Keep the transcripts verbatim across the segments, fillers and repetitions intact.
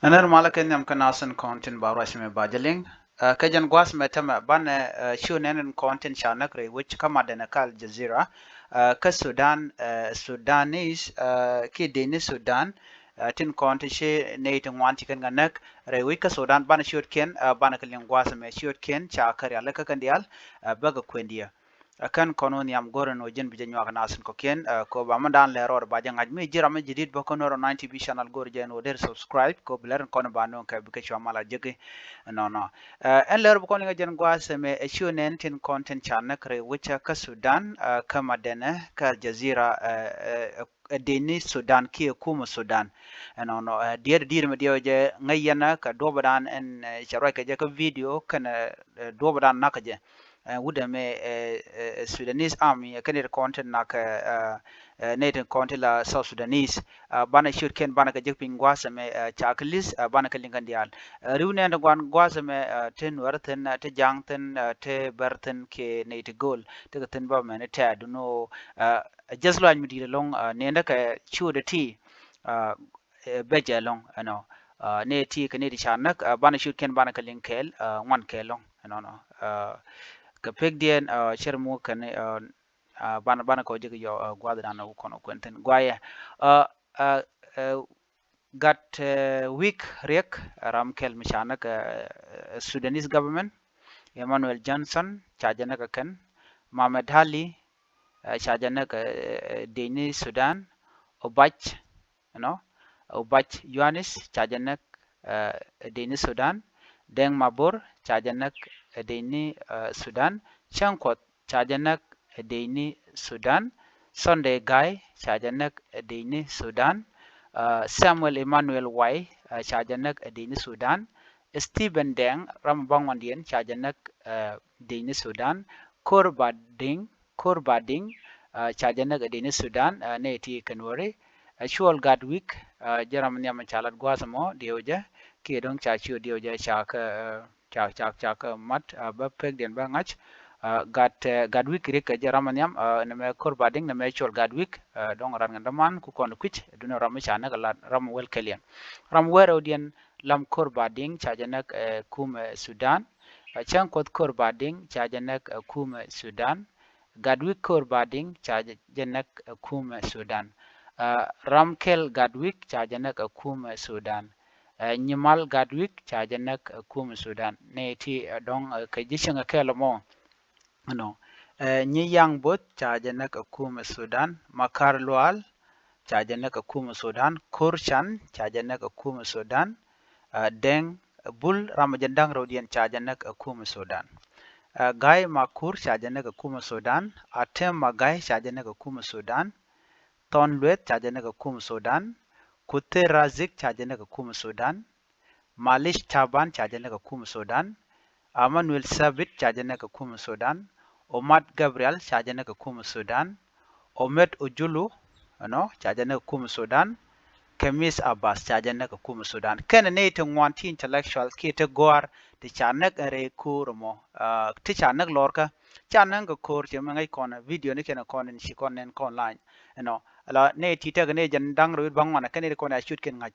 Ɛn ɣän malä kɛ nhiam kä nath tin kɔn tin ba ruac mɛ ba jɛ liŋ. Ɛ, kä jɛn gua̱a̱th mɛ tämɛ banɛ, ɛ, ciö nɛn tin kɔn tin ca näk rɛy wec kä madɛnɛ kä Al Jazeera. Ɛ, kä Sudan, ɛ, Sudanese, ɛ, kiɛ dëcni Sudan, ɛ, tin kɔn ti ci nɛy ti ŋuan ti kɛn kɛ näk rɛy wec kä Sudan banɛ ciötkiɛn, ɛ, banɛ kɛ liŋ gua̱a̱th mɛ ciötkiɛn ca kä rial kä kɛn diaal, ɛ, bäkɛ kuɛn diɛ. Ɛ kɛn kɔn wä nhiam go̱rɛ ni wä ji̱n bi jɛ nyuak nath tin kɔ̱kiɛn, ɛ, kɛ wä ba mɛ dan lɛ rɔɔd ba jɛ ŋa̱c mi ji̱ ram mi jadid bä kä Nuer online T V channel go̱rɛ jɛ ni wä der subscribe kɛ wä bi lɛr in kɔn ba nööŋ kɛ bi kɛ cua mal a jeki. Nɔnɔ. Ɛ, ɛn lɛr bi kɔn liŋ ɛ jɛn gua̱a̱th ɛmɛ ɛ ciö nɛn tin kɔn tin ca näk rɛy wec kä Sudan, ɛ, kä madɛnɛ kä Al Jazeera, ɛ, ɛ, ɛ dëcni Sudan kiɛ kumɛ Sudan. Ɛnɔnɔ, ɛ, diet diet mi diɛw jɛ ŋäc yɛn kɛ duɔpdan ɛn, ɛ, cɛ ruac kɛ jɛ kä video kɛnɛ, ɛ, duɔpdan nak kɛ jɛ. Ɛ, wut ɛmɛ, ɛ, ɛ, Sudanese Army, ɛ, kɛn nɛy ti kɔn ti nak, ɛ, ɛ, nɛy ti kɔn ti la South Sudanese. Ɛ, banɛ ciötkiɛn banɛ kɛ jek piny gua̱a̱th ɛmɛ, ɛ, ca kɛ li̱th, ɛ, banɛ kɛ liŋ kɛn diaal. Ɛ, ri̱w nɛn ti gua̱n gua̱a̱th ɛmɛ, ɛ, ti Nuɛr thi̱n, ɛ, ti Ja̱a̱ŋ thi̱n, ɛ, ti Bär thi̱n kiɛ nɛy ti gööl. Ti kɛ thi̱n bä mɛn tɛ̈du ni ɣöö, ɛ, ɛ just luany mi di̱i̱t ɛlɔ̱ŋ, ɛ, nɛn dä kɛ ciötdɛ ti, ɛ, ɛ, becɛ ɛlɔ̱ŋ, ɛnɔ. Ɛ, nɛy ti kɛ nɛy ti ca näk, ɛ, banɛ ciötkiɛn banɛ kɛ liŋ kɛɛl, ɛ, ŋuan kɛɛl ɛlɔ̱ŋ, ɛnɔnɔ. Ɛ, kɛ pekdiɛn, ɛ, cɛr mi wä kɛn, ɛ, ɛ, banɛ, banɛ kɔ jek yɔ, ɛ, gua̱a̱thdan wä kɔn wä kuɛn thi̱n. Guayɛ, ɛ, ɛ, ɛ, Gat, ɛ, Wik Riek, ɛ, ram kɛl mi ca näk, ɛ, ɛ, Sudanese government, Emmanuel Johnson, ca jɛ näk ɛ kɛn, Mohamed Ali, ɛ, ca jɛ näk, ɛ, ɛ, dëcni Sudan, Obac, you know, Obac Yohanes, ca jɛ näk, ɛ, dëcni Sudan, Deng Mabor, ca jɛ näk, ɛ, dëcni, ɛ, Sudan, Cäŋ Kuɔth, ca jɛ näk, ɛ, dëcni Sudan, Sunday Gai, ca jɛ näk, ɛ, dëcni Sudan, ɛ, Samuel Emmanuel Wai, ɛ, ca jɛ näk, ɛ, dëcni Sudan, Stephen Deng, ram baŋuandiɛn, ca jɛ näk, ɛ, dëcni Sudan, Kor Bading, Kor Bading, ɛ, ca jɛ näk ɛ dëcni Sudan, ɛ, nɛy ti kɛ Nuɔri, ɛ, Cuɔl Gatwik, ɛ, jɛ ram nhiam ca lat gua̱a̱th ɛmɔ, diɛw jɛ, kiɛ dɔ̱ŋ ca ciöt diɛw jɛ ca kɛ, ɛ, ca, ca, ca kɛ mat, ɛ, bä pekdiɛn bä ŋa̱c, ɛ, Gat, ɛ, Gatwik Riek kɛ jɛ ram nhiam, ɛ, nɛmɛ Kor Bading, nɛmɛ Cuɔl Gatwik, ɛ, dɔ̱ŋ ran kɛn däman ku kɔn kui̱c, duundɛ ram mi ca näk ɛ lat, ram wä wäl kɛl yɛn. Ram wä rɛwdiɛn Lam Kor Bading ca jɛ näk, ɛ, kumɛ Sudan, ɛ, Cäŋ Kuɔth Kor Bading ca jɛ näk, ɛ, kumɛ Sudan, Gatwik Kor Bading ca jɛ, jɛ näk, ɛ, kumɛ Sudan. Ɛ, Ram Kɛl Gatwik ca jɛ näk, ɛ, kumɛ Sudan. Ɛ, Nyimal Gatwik ca jɛ näk, ɛ, kumɛ Sudan. Nɛy ti, ɛ, dɔ̱ŋ, ɛ, kɛ ji̱ cieŋ ɛ kɛl ɛmɔ. Ɛnɔ. Ɛ, Nyi Yaŋ Both ca jɛ näk, ɛ, kumɛ Sudan. Makar Lual ca jɛ näk, ɛ, kumɛ Sudan. Kor Can ca jɛ näk, ɛ, kumɛ Sudan. Ɛ, Deng Bul ram jɛ da̱ŋ rɛwdiɛn ca jɛ näk, ɛ, kumɛ Sudan. Ɛ, Gai Makur ca jɛ näk, ɛ, kumɛ Sudan. Atem Magai ca jɛ näk, ɛ, kumɛ Sudan. Thɔn Lueth ca jɛ näk, ɛ, kumɛ Sudan. Kuthe Razik ca jɛ näk, ɛ, kumɛ Sudan. Malish Taban ca jɛ näk, ɛ, kumɛ Sudan. Emmanuel Sabit ca jɛ näk, ɛ, kumɛ Sudan. Omat Gabriel ca jɛ näk, ɛ, kumɛ Sudan. Omet Ojulu, you know, ca jɛ näk, ɛ, kumɛ Sudan. Kemis Abbas ca jɛ näk, ɛ, kumɛ Sudan. Kɛnɛ nɛy ti ŋuan ti intellectual kiɛ ti gɔ̱a̱r ti ca näk ɛ rɛy ko̱r ɛmɔ. Ɛ, ti ca näk lɔrkä ca näk kɛ ko̱r cɛ mi ŋäc kɔn video ni kɛnɛ kɔn in ci kɔn nɛn kɔn online. Ɛnɔ. Ala nɛy ti tekɛ nɛy jɛn da̱ŋ rɛw wi̱cdɛ bäŋuan kɛnɛ ti kɔn a ciötkiɛn ŋa̱c.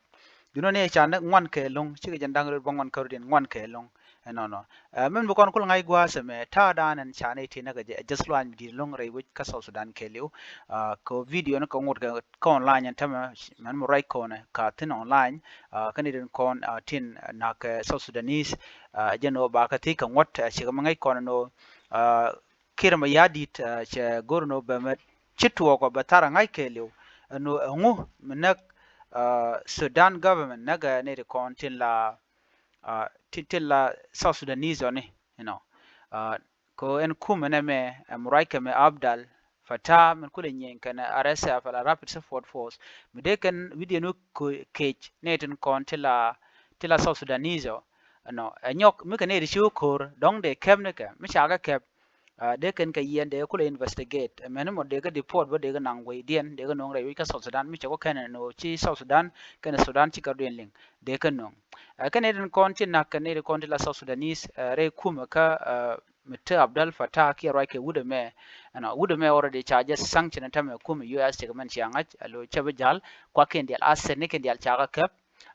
Junɔ nɛy ca näk ŋuan kɛ lo̱ŋ cikɛ jɛn da̱ŋ rɛw wi̱cdɛ bäŋuan kä rɛwdiɛn ŋuan kɛ lo̱ŋ. Ɛnɔnɔ. Ɛ, min bi kɔn kul ŋa̱c gua̱a̱th ɛmɛ ta̱a̱dan ɛn ca nɛy ti näk ɛ jɛ, ɛ, just luany mi di̱i̱t lo̱ŋ rɛy wec kä South Sudan kɛɛliw. Ɛ, kɛ video ni kɛ ŋot kɛ, kɛ online ɛn tämɛ mɛn mi ruac kɔnɛ ka thi̱n online. Ɛ, kä nɛy tin kɔn, ɛ, tin näk, ɛ, South Sudanese, ɛ, jɛn ɣöö ba kä thiec kɛ ŋuɔ̱t, ɛ, cikɛ mi ŋäc kɔn ɛn ɣöö, ɛ, Kiir Mayardit, ɛ, cɛ go̱r ɛn ɣöö bɛ mɛ ci tuɔɔk ɔ bɛ thar ɛ ŋa̱c kɛɛliw. Ɛn ɣöö ɛŋu mi näk, ɛ, Sudan government näk, ɛ, nɛy ti kɔn tin la, ɛ, ti, tin la South Sudanese ɔ ni, you know. Ɛ, kɛ ɣöö ɛn kumɛ nɛmɛ, ɛ, mi ruac kɛ mɛ Abdel Fattah min kulɛ nyieny kɛnɛ R S F ala Rapid Support Force. Mi dee kɛn wi̱cdiɛn wä kec nɛy tin kɔn ti la, ti la South Sudanese ɔ. Ɛnɔ, ɛ, nyɔk mi kɛ nɛy ti ci wä ko̱r dɔ̱ŋ dee kɛp ni kɛ, mi ca kɛ kɛp. Ɛ, dee kɛn kɛ yiɛn dee kulɛ investigate. Ɛ, mɛn mɔ dee kɛ deport bä dee kɛ naŋ wecdiɛn dee kɛ no̱o̱ŋ rɛy wec kä South Sudan mi cɛ kɔ kɛn ɛn ɣöö ci South Sudan kɛnɛ Sudan ci kɛ rɔ̱diɛn liŋ dee kɛ no̱o̱ŋ. Ɛ, kɛn nɛy tin kɔn ti nak kɛn nɛy tin kɔn ti la South Sudanese, ɛ, rɛy kumɛ kä, ɛ, mi te Abdel Fattah kiɛ ruac kɛ wut ɛmɛ. Ɛnɔ, wut ɛmɛ already ca jɛ sanction ɛn tämɛ kumɛ U S cɛ kɛ mɛn cia ŋa̱c, ɛ, lo̱ cɛ bi ja̱l kuakiɛn diaal, asset ni kɛn diaal ca kɛ kɛp.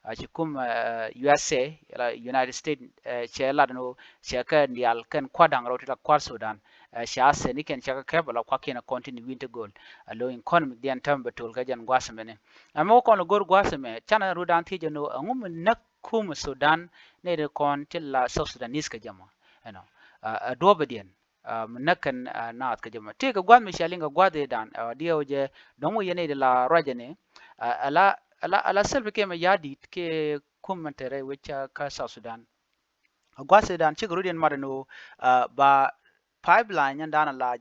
Ɛ, ci kum, ɛ, U S A, la United States, ɛ, cɛ lat ni cɛ kɛ diaal kɛn kua̱r da̱ŋ rɛw ti la kua̱r Sudan. Ɛ, cɛ a sɛn ni kɛn cɛ kɛ kɛp la kua̱kiɛn kɔn tin wi̱n ti go̱o̱l. Ɛ, lo economic diɛn täämɛ bɛ tol kɛ jɛn gua̱a̱th mɛni. Ɛ, mɛ wä kɔn go̱o̱r gua̱a̱th mɛ canɛ ru da̱a̱n thiec jɛ ni ɣöö ɛŋu mi näk kum Sudan ni ri kɔn ti la South Sudanese kɛ jɛ mɔ. Ɛnɔ, ɛ, ɛ duɔ̱ɔ̱p diɛn. Ɛ, mi näk kɛn, ɛ, naath kɛ jɛ mɔ. Tëëkɛ gua̱a̱th mi cia liŋ kɛ gua̱a̱th ëëdan, ɛ, diɛw jɛ dɔ̱ŋ wä yɛn i̱ di la ruacɛ ni, ɛ, ala, ala, ala Salva Kiir mɛ ya̱a̱ di̱t kɛ kum mɛn te rɛy wec kä South Sudan. Ɛ gua̱a̱th ëëdan cikɛ rut yɛn mat ɛn ɣöö, ɛ, ba pipeline ɛn da̱a̱n ala,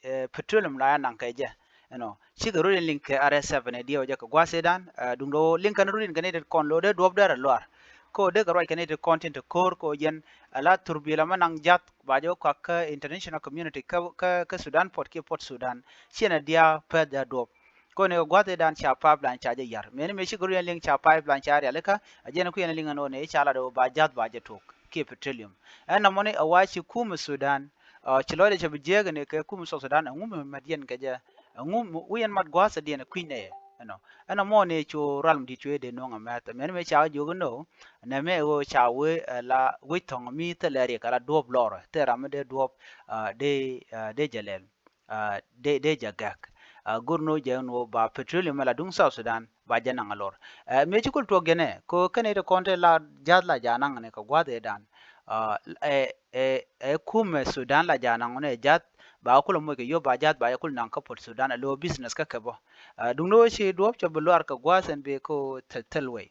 ɛ, petroleum la ya naŋ kɛ jɛ. Ɛnɔ, cikɛ rut yɛn liŋ kɛ R S F ni diɛw jɛ kɛ gua̱a̱th ëëdan, ɛ, duŋdɛ ɣöö liŋ kɛn rut yɛn kɛ ni tet kɔn lo̱o̱dɛ duɔ̱ɔ̱p dɛr ɛ luaar. Kä ɣöö dee kɛ ruac kɛ ni tet kɔn tin te ko̱o̱r kɛ ɣöö yɛn, ɛ, la thurbil ɛmɛ naŋ ja̱th ba jɛ wä kɔak kä international community kä, kä, kä Sudan puɔt kiɛ puɔt Sudan. Ciɛn ɛ diaal pɛth jɛ duɔ̱ɔ̱p. Kɔn i̱ kɛ gua̱th ëëdan ca pipeline ca jɛ ya̱r. Mëni mëë cikɛ rut yɛn liŋ ca pipeline ca rialikä, ɛ jɛn ku yɛn liŋ ɛn ɣöö ni ca lat ɣöö ba ja̱th ba jɛ tuɔɔk kiɛ petroleum. Ɛn nɔmɔni ɛ wa ci kum Sudan, ɛ, ci lɔcdɛ cɛ bi jiääk ni kɛ kum South Sudan, ɛŋu mi mät yɛn kɛ jɛ, ɛŋu mi wä yɛn mat gua̱a̱th ɛ diɛn ɛ kui̱ny nɛ yɛ. Ɛnɔ, ɛn nɔmɔ ni cu ral mi di̱t cuɛ dee no̱o̱ŋ ɛ mɛth. Mëni mëë ca jɛ jiök ɛn ɣöö, nɛmɛ ɣöö ca wee, ɛ, la wec thɔ̱ŋ mi thilɛ riɛk ala duɔ̱ɔ̱p lɔrɛ, thil ram mi dee duɔ̱ɔ̱p, ɛ, dee, ɛ, dee jɛ lɛl. Ɛ, dee, dee jɛ gɛk. Ɛ, go̱r ni wä jɛ ni wä ba petroleum mɛ la duŋ South Sudan, ba jɛ naŋ a lor. Ɛ, mëë ci kul tuɔɔk jɛ nɛ, kɛ ɣöö kɛn i̱ ti kɔn te la ja̱th la ja̱ naŋ ni kɛ gua̱th ëëdan. Ɛ, ɛ, ɛ, ɛ kumɛ Sudan la ja̱ naŋ ni ja̱th, ba kul moc kɛ yop ba ja̱th, ba jɛ kul naŋ kä puɔt Sudan, ɛ lo̱o̱ business kä kɛ bä. Ɛ, duŋ ni wä ci duɔ̱ɔ̱p cɛ bi luar kɛ gua̱th ɛn bi kɛ ɣöö thil, thil wei.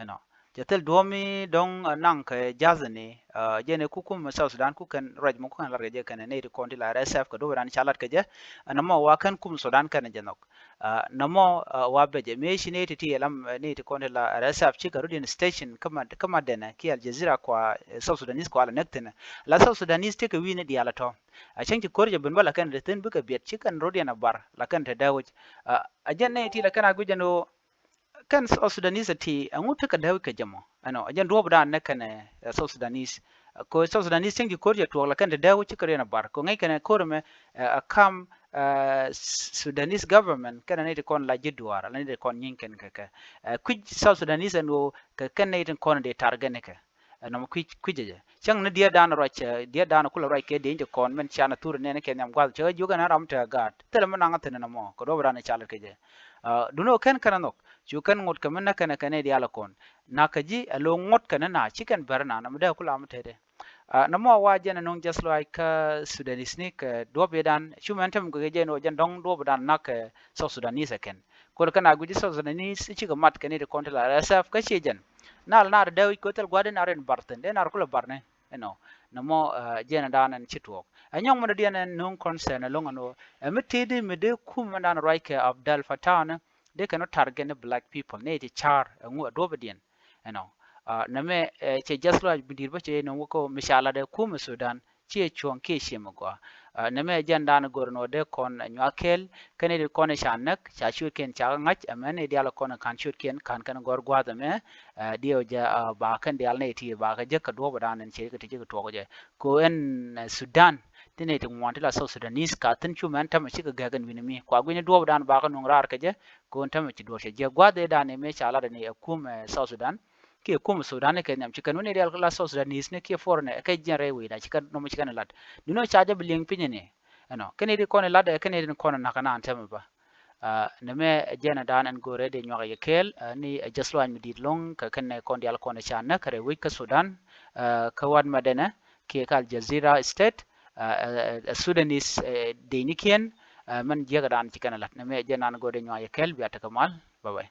Ɛnɔ, cɛ thil duɔ̱ɔ̱p mi dɔ̱ŋ, ɛ, naŋ kɛ ja̱th ni, ɛ, jɛn ɛ ku kum South Sudan ku kɛn ruac mɔ ku kɛn lat kɛ jɛ kɛn ɛ nɛy ti kɔn ti la R S F kɛ duɔ̱ɔ̱p ëëdan ca lat kɛ jɛ. Ɛ, nɔmɔ wa kɛn kum Sudan kɛn ɛ jɛ nhɔk. Ɛ, nɔmɔ, ɛ, wa bɛ jɛ mëë ci nɛy ti ti ɛlam, ɛ, nɛy ti kɔn ti la R S F cikɛ rut yɛn station kä ma, kä ma dɛnɛ kiɛ Al Jazeera kua, ɛ, South Sudanese kua la näk thi̱n ɛ. La South Sudanese tekɛ wi̱i̱ni diaal ɛ tɔ̱. Ɛ, cäŋ ci ko̱r jɛ ben bä la kɛn ɛ te thi̱n bikɛ biɛt ci kɛn rut yɛn ɛ bar la kɛn te dee wi̱c. Ɛ, ɛ jɛn nɛy ti la kɛn a guic jɛn ɣöö kɛn South Sudanese ti ɛŋu tekɛ dee wi̱c kɛ jɛ mɔ. Ɛnɔ, ɛ jɛn duɔ̱ɔ̱p dan nɛ kɛn, ɛ, South Sudanese. Ɛ, kɛ South Sudanese cieŋ ti ko̱r jɛ tuɔɔk la kɛn te dee wi̱c cikɛ rut yɛn ɛ bar. Kɛ ŋäc kɛn ɛ ko̱r ɛmɛ, ɛ, ɛ kam, ɛ, Sudanese government kɛn ɛ nɛy ti kɔn la ji̱ duaar, ala nɛy ti kɔn nyieeny kɛn kɛ kɛ. Ɛ, kui̱c South Sudanese ɛn ɣöö kɛ kɛn nɛy ti kɔn dee target ni kɛ. Ɛ, nɔmɔ kui̱c, kui̱c jɛ jɛ. Cäŋ ni diɛt dan ruac, ɛ, diɛt dan kulɛ ruac kɛ dieny ti kɔn min ca na thur nɛn kɛ nhiam gua̱th cɛ jiök ɛn ram te gaat. Thilɛ mi naŋ thi̱n nɔmɔ kɛ duɔ̱ɔ̱p dan cal kɛ jɛ. Ɛ, duŋni ɣöö kɛn kɛn nhɔk cu kɛn ŋot kɛ mi näk kɛn kɛn i̱ diaal kɔn. Nakä ji̱ ɛ lo̱o̱ŋ ŋot kɛn na ci kɛn bär na nɔmɔ dee kula mi tetdɛ. Ɛ, nɔmɔ wa jɛn ɛ no̱o̱ŋ just like kä Sudanese ni kɛ duɔ̱ɔ̱p i̱ dan cu mɛn tɛm kɛ jɛ ni ɣöö jɛn dɔ̱ŋ duɔ̱ɔ̱p dan na̱k kɛ South Sudanese ɛ kɛn. Kul kɛn a guic South Sudanese cikɛ mat kɛn i̱ ti kɔn ti la R S F kä ciɛ jɛn. Nal nar dee wi̱c ko̱ thil gua̱a̱r dee nar in bar thi̱n dee nar kulɛ bar ni. Ɛnɔ, nɔmɔ, ɛ, jɛn ɛ dan ɛn ci tuɔɔk. Ɛ nyɔŋ mɛn dee diɛn ɛn no̱o̱ŋ concern ɛlɔ̱ŋ ɛn ɣöö ɛ mi tëëdi mi dee kum mɛn dan ruac kɛ Abdel Fattah ni dee kɛn wä target ni black people ni ti car ɛŋu ɛ duɔ̱ɔ̱p diɛn. Ɛnɔ, ɛ, nɛmɛ, ɛ, cɛ just luaac bi di̱i̱t bä cɛ nɔŋ wä kä mi ca lat ɛ kum ɛ Sudan ciɛ cuɔ̱ŋ kiɛ ciɛ mi gɔaa. Ɛ, nɛmɛ jɛn dan go̱r nɔ dee kɔn ɛ nyuak kɛɛl kɛn i̱ ti kɔn i̱ ca näk ca ciötkiɛn ca ŋa̱c ɛmɛn i̱ diaal kɔn i̱ ka̱n ciötkiɛn ka̱n kɛn gɔ̱r gua̱a̱th ɛmɛ. Ɛ, diɛw jɛ, ɛ, ba kɛn diaal nɛy ti ba kɛ jek kɛ duɔ̱ɔ̱p dan ɛn ciɛ kɛ ti jek kɛ tuɔɔk jɛ. Ko ɛn, ɛ, Sudan ti nɛy ti ŋuan ti la South Sudanese ka thi̱n cu mɛn tämɛ cikɛ gɛk ɛn wi̱ni mi kua gui̱ni duɔ̱ɔ̱p dan ba kɛ nuŋ raar kɛ jɛ. Ko ɛn tämɛ ci duɔ̱ɔ̱r cɛ jɛ gua̱a̱th ëë dan ɛ mëë ca lat ɛn ɛ kum, ɛ, South Sudan kiɛ kum Sudan ni kɛ nhiam ci kɛn wä ni diaal kɛ la South Sudanese ni kiɛ foreigner ɛ kɛ jiɛn rɛy wecda ci kɛn nɔmɔ ci kɛn lat. Duŋni ɣöö ca jɛ bi liŋ piny ni. Ɛnɔ, kɛn i̱ ti kɔn i̱ lat ɛ kɛn i̱ ti kɔn i̱ na̱k ɛn an tämɛ bä. Ɛ, nɛmɛ jɛn ɛ dan ɛn go̱rɛ dee nyuak ɛ yɛ kɛɛl, ɛ, ni ɛ just luaac mi di̱i̱t lɔ̱ŋ kɛ kɛn ɛ kɔn diaal kɔn ɛ ca näk kɛ rɛy wec kä Sudan, ɛ, kä wat mɛ dɛnɛ kiɛ kä Al Jazeera State, ɛ, ɛ, ɛ, Sudanese, ɛ, dee ni kiɛn, ɛ, mɛn jiäk ɛ dan ci kɛn ɛ lat. Nɛmɛ jɛn ɛ dan go̱rɛ dee nyuak ɛ yɛ kɛɛl bia tekɛ mal. Bye bye.